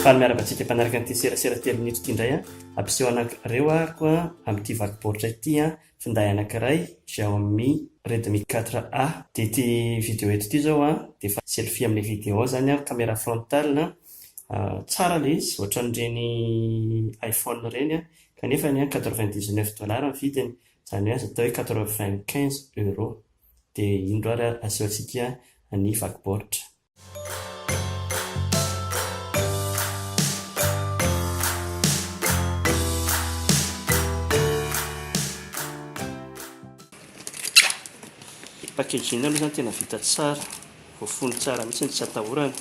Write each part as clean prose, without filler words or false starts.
Faly miarahaba antsika mpanaraka an'ity serasera telo minitra ity indray Hampiseho anareo ahako amin'ity vaky baoritra ity finday anankiray Xiaomi Redmi 4A. Dia ity vidéo eto ity izao dia efa selfie amin'ilay vidéo izany caméra frontale. Tsara ilay izy, ohatran'ireny iPhone ireny kanefa ny 99 dollars ny vidiny, izany hoe azo atao hoe 95 euros. Dia indro ary asehontsika ny vaky baoritra. Packaging aloha izany tena vita tsara, voafono tsara mihitsy tsy atahorana.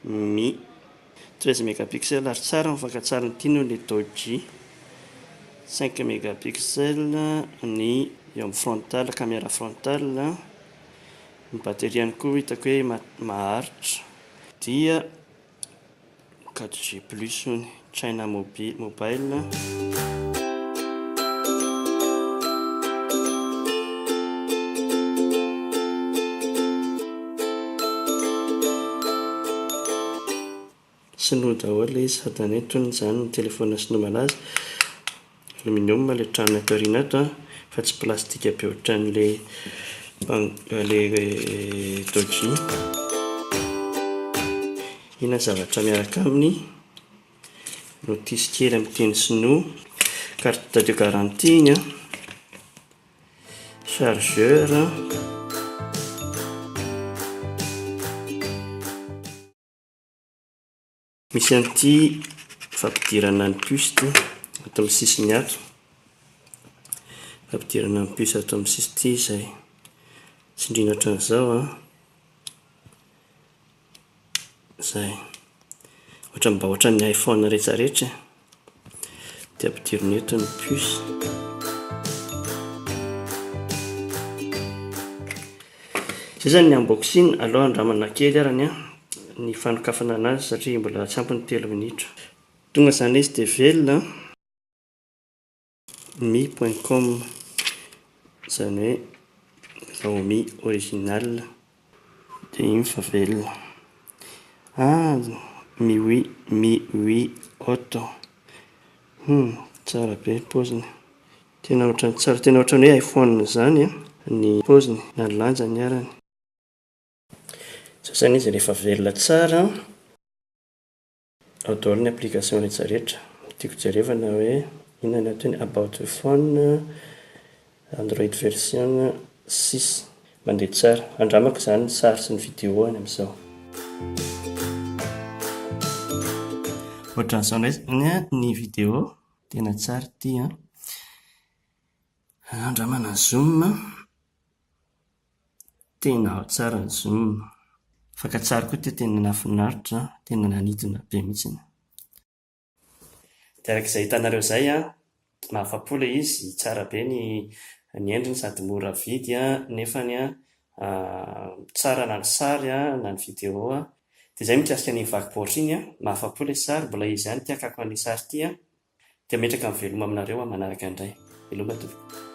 Mi 13 mégapixels ary tsara ny fakan-tsariny ity noho ilay Doji 5 mégapixels ny eo amin'ny frontal, caméra frontal, ny batterie ihany koa hitako hoe maharitra dia 4G plus hono, China mobile. Sinoa daholo ilay izy sady any hoe tony izany ny telefaonina sinoa malaza. Aluminium ilay tranony ato aoriana ato an, fa tsy plastika be ohatran'ilay ilay Doji. Inona ny zavatra miaraka aminy? Notice kely amin'ny teny sinoa, carte de garantie iny an, chargeur. Misy an'ity fampidirana ny puce ity ato amin'ny sisiny ato. Fampidirana ny puce ato amin'ny sisiny ity izay tsindriana ohatran'izao an. Izay. Ohatran'ny mba ohatran'ny iPhone rehetrarehetra e. Dia ampidirina eto ny puce. Izay izany ny unboxing, aleo andramana kely arany an, ny fanokafana anazy satria mbola tsy ampy ny telo minitra. Tonga izany ilay izy dia velona an. Mi point com, izany hoe Xiaomi original, dia iny fa velona. Ah, MIUI, MIUI Auto, hum, tsara be ny paoziny. Tena ohatran'ny tsara, tena ohatran'ny hoe iPhone izany an, ny paoziny na ny lanjany arany. Izao izany izy rehefa velona tsara. Ao daholo ny application rehetra rehetra. Tiako jerevana hoe inona ny atao hoe about phone, android version six. Mandeha tsara. Andramako izany ny sary sy ny vidéo any amin'izao. Ohatran'izao indray izany ny vidéo. Tena tsara ity an. Andramana ny zoom. Tena ao tsara ny zoom. Fakan-tsary koa ity tena nahafinaritra, tena nanidina be mihitsy. Dia araka izay hitanareo izay an, mahafa-po ilay izy, tsara be ny ny endriny sady mora vidy an, nefany an tsara na ny sary na ny vidéo. Dia izay mikasika an'iny vaky baoritra iny an, mahafa-po ilay sary, mbola izy ihany ity hakako an'ilay sary ity an. Dia metraka ny veloma aminareo amin'ny manaraka indray. Veloma tompoko.